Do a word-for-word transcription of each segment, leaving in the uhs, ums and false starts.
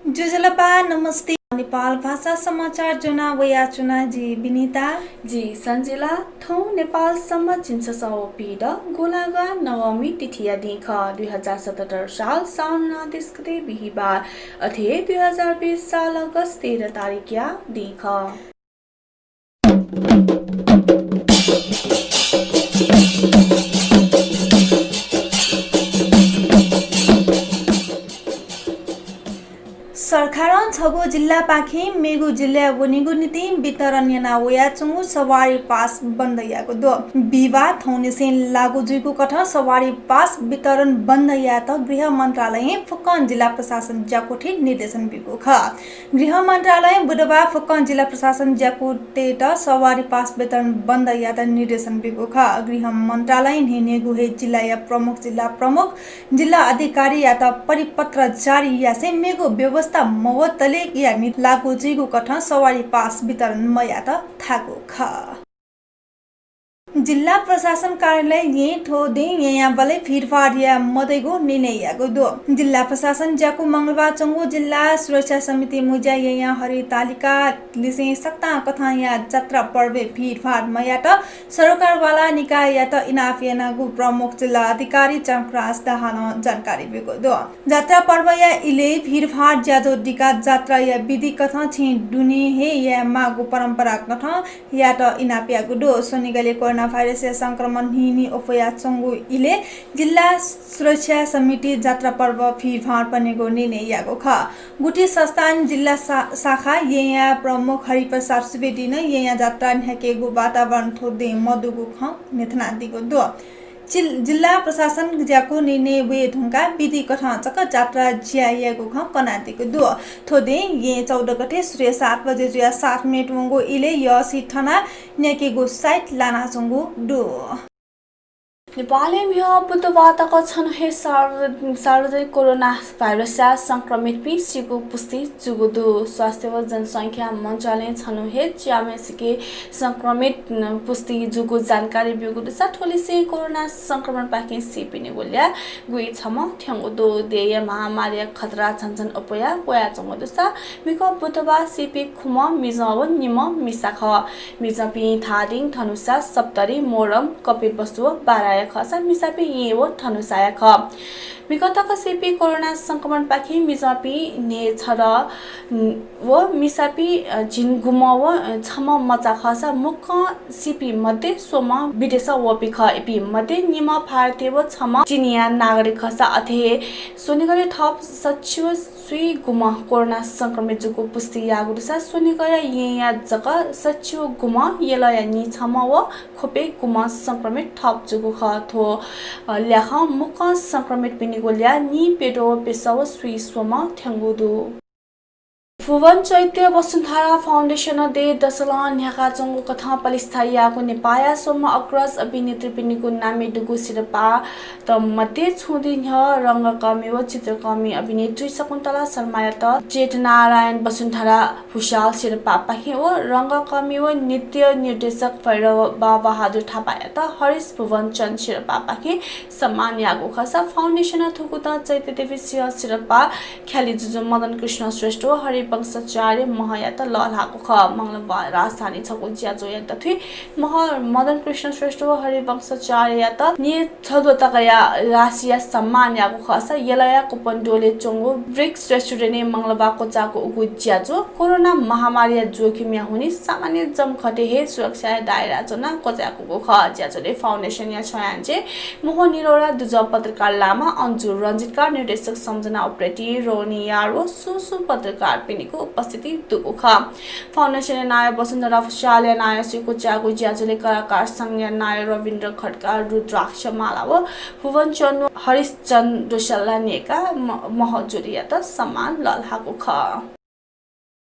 ज्वजलपा, नमस्ते। नेपाल भाषा समाचार ज्वना वयाच्वना जि विनिता। जि सञ्जिला। थौं नेपाल सम्बत झिंछसः व पीदँ गुंलागा नवमी तिथिया दिं खः, दुई हजार सतहत्तर साल साउन उनान्तिस गते बिहिबार, अथे दुई हजार बीस साल अगस्त तेह्र तारिखया दिं खः। सरकारं छगू जिल्लापाखें मेगु जिल्लाय् वनेगु निंतिं वितरण याना वयाच्वंगु सवारी पास बन्द याःगु दु। बिहिबार थौंनिसें लागू जुइगु कथं सवारी पास वितरण बन्द यायेत गृह मन्त्रालयं फुक्कं जिल्ला प्रशासन ज्याकुथी निर्देशन ब्यूगु खः। गृह मन्त्रालयं बुधबार फुक्कं जिल्ला प्रशासन ज्याकुथीत सवारी पास वितरण बन्द यायेत निर्देशन ब्यूगु खः। गृह मन्त्रालयं न्हय्न्हय्गू हे जिल्लाया प्रमुख जिल्ला प्रमुख, जिल्ला अधिकारीयात परिपत्र जारी यासें मेगु व्यवस्था मवतलेया निंतिं लागू जुइगु कथं सवारी पास वितरण मयायेत धाःगु खः। जिल्ला प्रशासन कार्यालयं थ्व दिं येँयाबलय् भिडभाड याये मदइगु निर्णय याःगु दु। जिल्ला प्रशासन ज्याकू मंगलबार च्वंगु जिल्ला सुरक्षा समिति मुँज्या येँया हरितालिका लिसें सकतां कथंया जात्रा पर्वय् भिडभाड मयायेत सरकारवाला निकाययात इनाप यानागु प्रमुख जिल्ला अधिकारी चंक्रास दाहालं जानकारी ब्यूगु दु। जात्रा पर्वया इलय् भिडभाड ज्याझ्वः दिकाः जात्राया विधि कथं छेँ दुने हे यायेमाःगु परम्परा कथं यायेत इनाप याःगु दु। स्वनिगलय् कोरोना भाइरसया संक्रमण न्हिं न्हिं अप्वयाच्वंगु इलय् जिल्ला सुरक्षा समितिं जात्रा पर्व भिडभाड मनेगु निर्णय याःगु खः। गुठी संस्थान जिल्ला शा-, शाखा येँया प्रमुख हरिप्रसाद सुवेदीनं येँया जात्रा न्ह्याकेगु वातावरण थ्व दिं मदुगु खँ न्ह्यथनादीगु दु। जिल-, जिल्ला प्रशासन ज्याकू निर्णय वये धुंकाः विधि कथं जक जात्रा ज्या यायेगु खँ कनादीगु दु। थ्व दिं येँ चौध गते सूर्य सात बजे जुयाः सात मिनेट वंगु इलय् यःसित थनाः न्ह्याकेगु साइत लानाच्वंगु दु। नेपालय् म्हिगः बुधबार तक छन्हु हे सार्व-, सार्वजनिक कोरोना भाइरसया संक्रमितपिं सीगु पुष्टि जूगु दु। स्वास्थ्य व जनसंख्या मन्त्रालयं छन्हु हे च्याम्हय्सिके संक्रमित पुष्टि जूगु जानकारी ब्यूगु दुसा थ्वलिसें कोरोना संक्रमणपाखें सीपिनिगु ल्याः गुइछम्ह थ्यंगु दु। देय्‌या महामारीया खतरा झन झन अप्वया वयाच्वंगु दुसा म्हिगः बुधबार सीपिं खुम्ह मिजं व निम्ह मिसा खः। मिजंपिं धादिं, धनुषा, सप्तरी, मोरङ, कपिलवस्तु व बाराया खःसा मिसापिं येँ व धनुषाया खः। म्हिगः तक सीपिं कोरोना संक्रमणपाखें मिजंपिं न्हय्‌छदँ व मिसापिं, अ, झिंगुम्ह व, अ, छम्ह मचा खःसा मुक्कं सीपिं मध्ये स्वम्ह विदेशं वःपिं खः। इपिं मध्ये निम्ह भारतीय व छम्ह चिनियाँ नागरिक खःसा अथे हे स्वनिगलय् थप सच्छि व स्वीगुम्ह कोरोना संक्रमित जूगु पुष्टि याःगु दुसा स्वनिगःया येँया जक सच्छि व गुम्ह, यलया नीछम्ह व ख्वपय् गुम्ह संक्रमित थप जूगु खः। थ्व, अ, ल्याखं मुक्कं संक्रमितपिनिगु ल्याः नीप्यद्वः व प्यसः व स्वीस्वम्ह थ्यंगु दु। भुवन चैत्य वसुन्धरा फाउन्डेसनं देय् दसलं न्ह्याकाच्वंगु कथं पलिस्था याःगु नेपाःया स्वम्ह अग्रज अभिनेत्रीपिनिगु नामय् दुगु सिरपाःत मध्ये छुं दिं न्ह्यः रंगकर्मी व चित्रकर्मी अभिनेत्री शकुन्तला शर्मायात चेतनारायण वसुन्धरा भुसाल सिरपाःपाखें व रंगकर्मी व नृत्य निर्देशक भैरव बहादुर थापायात हरिश भुवन चन्द सिरपाःपाखें सम्मान याःगु खःसा फाउन्डेसनं थुकथं चैत्यदेवी सिंह सिरपाः ख्यालि जुजु मदन कृष्ण श्रेष्ठ व हरिवंशाचार्य महयात लःल्हाःगु खः। मंगलबार राजधानी छगू ज्याझ्वःया दथुइ मह मदन कृष्ण श्रेष्ठ व हरिवंशाचार्ययात नीछद्वः तकया राशिया सम्मान याःगु खःसा यलया कुपनडोलय् च्वंगु ब्रिक्स रेस्टुरेन्टय् मंगलबार क्वचाःगु उगु ज्याझ्वः कोरोना महामारीया जोखिमया हुनिं सामान्य जमखतय् हे सुरक्षाया दायराय् च्वनाः क्वचाय्कूगु खः। ज्याझ्वलय् फाउन्डेसनया छ्वयाञ्जे मोहन निरौला, दुजः पत्रकार लामा, अन्जु रञ्जितकार, निर्देशक सम्झना उप्रेती, रोनी यार व सुं सुं पत्रकारपिनिगु उपस्थिति दुगु खः। फाउन्डेसनया नायः वसुन्धरा भुसालया नायःसुइ क्वचाःगु ज्याझ्वलय् कलाकार संघया नायः रविन्द्र खड्का, रुद्राक्ष माला व भुवन चन्द व हरिश चन्द दोसल्ला न्यय्काः म-, महजुरीयात सम्मान लःल्हाःगु खः।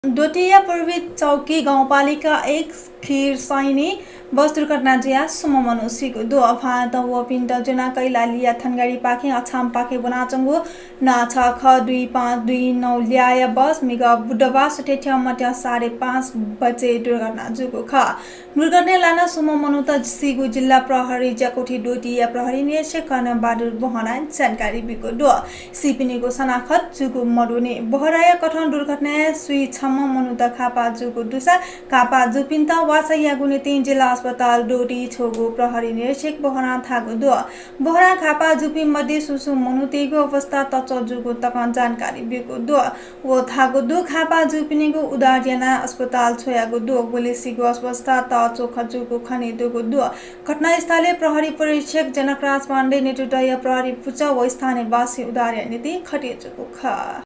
द्वतेया पूर्वी चौकी गाउँपालिका एक खिर सैनी बस दुर्घटना जुयाः स्वम्ह मनू सीगु दु। अफात वःपिन्त ज्वनाः कैलालीया थनगाडीपाखें अछामपाखे वनाच्वंगु ना छ ख दुई पाँच दुई नौ ल्याःया बस मिगः बुधबार सुथय् थ्यंमथ्यं साढे पाँच बजे दुर्घटना जूगु खः। दुर्घटनाय् लानाः स्वम्ह मनूत सीगु जिल्ला प्रहरी ज्याकुथि दोटीया प्रहरी निरीक्षक कर्णबहादुर बोहरां जानकारी ब्यूगु दु। सीपिनिगु सनाखत जूगु मदुनि। बोहराया कथं दुर्घटनाय् स्वीछम्ह मनूत घाःपाः जूगु दुसा घाःपाः जूपिन्त वासः यायेगु निंतिं जिल्ला अस्पताल दोटी छ्वःगु प्रहरी निरीक्षक बोहरां धाःगु दु। बोहरां घाःपाः जूपिं मध्ये सुं सुं मनूतय्गु अवस्था तःच्वः जूगु तकं जानकारी ब्यूगु दु। व धाःगु दु, घाःपाः जूपिनिगु उद्धार यानाः अस्पताल छ्वयागु दु। गुलिसिगु अवस्था तःच्वः जूगु खनेदुगु दु। घटनास्थलय् प्रहरी परीक्षक जनकराज पाण्डे नेतृत्वया प्रहरी पुचः व स्थानीयवासी उद्धारया निंतिं खटे जूगु खः।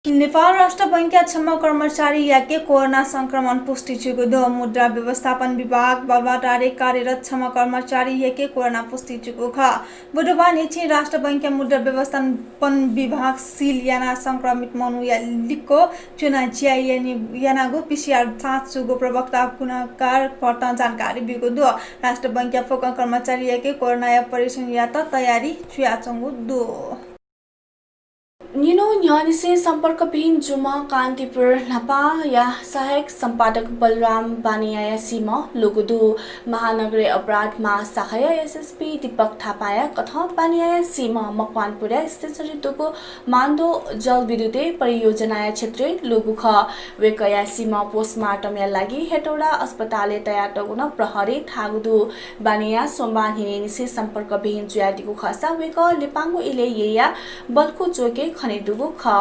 नेपाल राष्ट्र बैंकया छम्ह कर्मचारीयाके कोरोना संक्रमण पुष्टि जूगु दु। मुद्रा व्यवस्थापन विभाग बालुवाटारय् कार्यरत छम्ह कर्मचारीयाके कोरोना पुष्टि जूगु खः। बुधबार न्हिच्छि राष्ट्र बैंकया मुद्रा व्यवस्थापन विभाग सिल यानाः संक्रमित मनूया लिक्क च्वनाः ज्या यानि-, यानागु पीसीआर जाँच जूगु प्रवक्ता गुणकार भट्टं जानकारी ब्यूगु दु। राष्ट्र बैंकया फुक्क कर्मचारीयाके कोरोनाया परीक्षण यायेत तयारी जुयाच्वंगु दु। निन्हु न्ह्यःनिसें सम्पर्कविहीन जूम्ह कान्तिपुर न्हापाया सहायक सम्पादक बलराम बानियाया सीम्ह लूगु दु। महानगरीय अपराध महाशाखाया एसएसपी दीपक थापाया कथं बानियाया सीम्ह मकवानपुरया स्थित दुगु मान्दो जलविद्युतीय परियोजनाया क्षेत्रय् लूगु खः। वय्कःया सीम्ह पोस्टमार्टमया लागि हेटौडा अस्पतालय् तयातःगु नं प्रहरीं धाःगु दु। बानिया सोमबार न्हिनय्निसें सम्पर्कविहीन जुयादीगु खःसा वय्कः लिपांगु इलय् ययाः बल्खु च्वय्के खनेदुगु खः।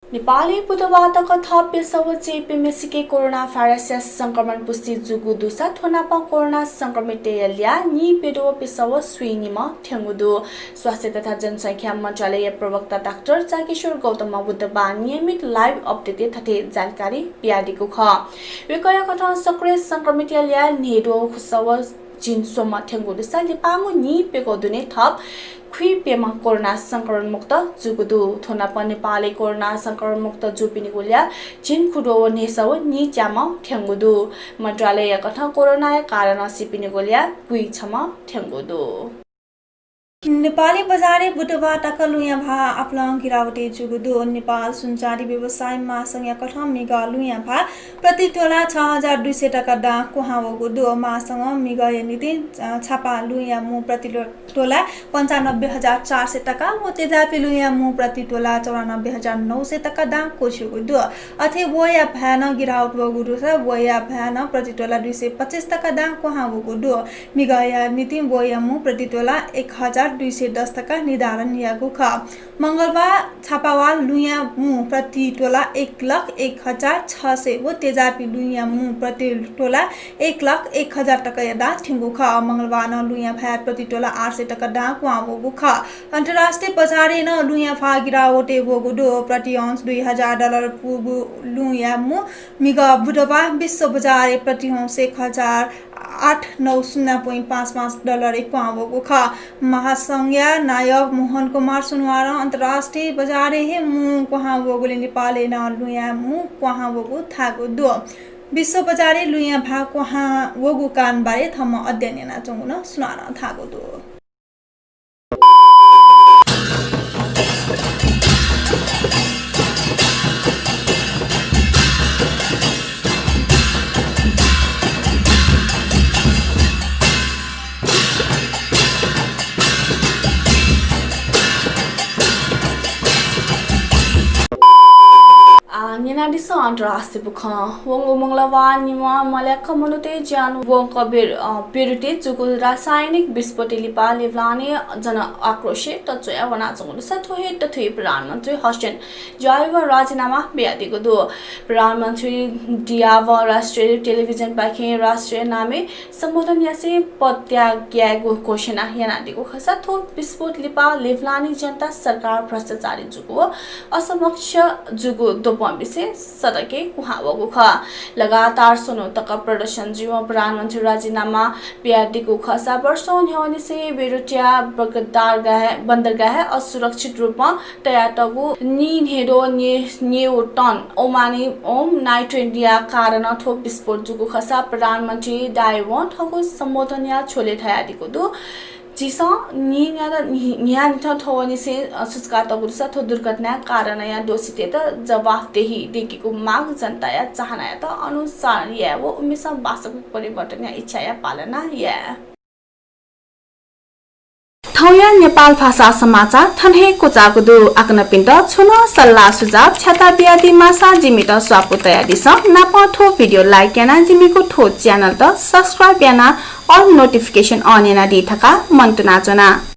नेपालय् बुधबार तक थप प्यसः व चय्प्यम्हेसिके कोरोना भाइरसया संक्रमण पुष्टि जूगु दुसा थ्व नाप कोरोना संक्रमितया ल्याः नीप्यद्वः प्यसः व स्वीनिम्ह थ्यंगु दु। स्वास्थ्य तथा जनसंख्या मन्त्रालयया प्रवक्ता डाक्टर जागेश्वर गौतमं बुधबार नियमित live update-य् थथे जानकारी बियादीगु खः। वय्कःया कथं सक्रिय संक्रमितया ल्याः न्हय्द्वः खुसः व झिंस्वम्ह थ्यंगु दुसा लिपांगु नीप्यद्वः दुने थप खुइप्यम्ह कोरोना संक्रमण मुक्त जूगु दु। थ्व नाप नेपालय् कोरोना संक्रमण मुक्त जूपिनिगु ल्याः झिंखुद्वः व न्हय्सः व नीच्याम्ह थ्यंगु दु। मन्त्रालयया कथं कोरोनाया कारणं सीपिनिगु ल्याः गुइछम्ह थ्यंगु दु। नेपाली बजारय् बुधबार तक लुँया भाः आपालं गिरावट जूगु दु। नेपाल सुनचाँदी व्यवसायी महासंघया कथं मिगः लुँया भाः प्रति तोला छ हजार दुई सय तका दां क्वहां वःगु दु। महासंघं मिगःया निंतिं, अ, छापा लुँया मू प्रति लो-, तोला पन्चानब्बे हजार चार सय तका व तेजापी लुँया मू प्रति तोला चौरानब्बे हजार नौ सय तका दां क्वछ्यूगु दु। अथे वया भाय् नं गिरावट वःगु दुसा वया भाय् नं प्रति तोला दुई सय पच्चिस तका दां क्वहां वःगु दु। मिगःया निंतिं वया मू प्रति तोला एक हजार दुई सय दस तका निर्धारण याःगु खः। मंगलबार छापावाल लुँया मू प्रति तोला एक लाख एक हजार छ सय व तेजापी लुँया मू प्रति तोला एक लाख एक हजार तकाया दां थ्यंगु खः। मंगलबार नं लुँया भाय् प्रति तोला आठ सय तका दां क्वहां वःगु खः। अन्तर्राष्ट्रिय बजारय् नं लुँया भाः गिरावट वःगु दु। प्रति औंस दुई हजार डलर पुगु लुँया मू मिगः बुधबार विश्व बजारय् प्रति औंस एक हजार आठ नौ शून्य point पाँच पाँच डलरय् क्वहां वःगु खः। महासंघया नायब मोहन कुमार सुनवारं अन्तर्राष्ट्रिय बजारय् हे मू क्वहां वःगुलिं नेपालय् नं लुँया मू क्वहां वःगु धाःगु दु। विश्व बजारय् लुँया भाः क्वहां वःगु कारणबारे थःम्हं अध्ययन यानाच्वंगु नं सुनवारं धाःगु दु। आ, न्यनादिसँ अन्तर्राष्ट्रिय बुखँ। वंगु मंगलबार निम्ह मल्याक मनूतय् ज्यान वंक बेर-, अ, बेरुते जूगु रासायनिक विस्फोटय् लिपा लेबनानय् जन आक्रोशय् तच्वया वनाच्वंगु दुसा थ्व हे तथ्वय् प्रधानमन्त्री हुसेन दियाबं राजीनामा बियादीगु दु। प्रधानमन्त्री दियाबं राष्ट्रिय टेलिभिजनपाखें राष्ट्रिय नामय् सम्बोधन यासें पदत्याग यायेगु घोषणा यानादीगु खःसा थ्व विस्फोट लिपा लेबनानी जनता सरकार भ्रष्टाचारी जूगु व असमक्ष जूगु द्वपं विषय सडकय् कुहां वःगु खः। लगातार स्वन्हु तक प्रदर्शन जुइवं प्रधानमन्त्री राजीनामा बियादीगु खःसा वर्षौं न्ह्यवंनिसें बेरुटिया बगदारगाह, बन्दरगाह असुरक्षित रूपं तयातःगु नीन्हेद्वः न्ये-, न्येउ टन ओमानियम नाइट्रेटया कारणं थ्व विस्फोट जूगु खःसा प्रधानमन्त्री डायवं थःगु सम्बोधनया झ्वलय् धयादीगु दु। झीसं न्हियान्हिथं थ्वनिसें, अ, सुचुकातःगु दुसा थ्व दुर्घटनाया कारणया दोषीतय्त जवाफदेही दय्केगु माग, जनताया चाहनायात अनुसरण याये व उमिसं वास्तविक परिवर्तनया इच्छाया पालना याये। थौंया नेपाल भाषा समाचार थन हे क्वचाःगु दु। आकनपिन्त छुं नं सल्लाह सुझाव छ्याता बियादी माःसा जिमित स्वापू तयादिसँ। नापं थ्व video like यानाः जिमिगु थ्व channel त subscribe यानाः all notification on यानादी धकाः मन्तुना च्वना।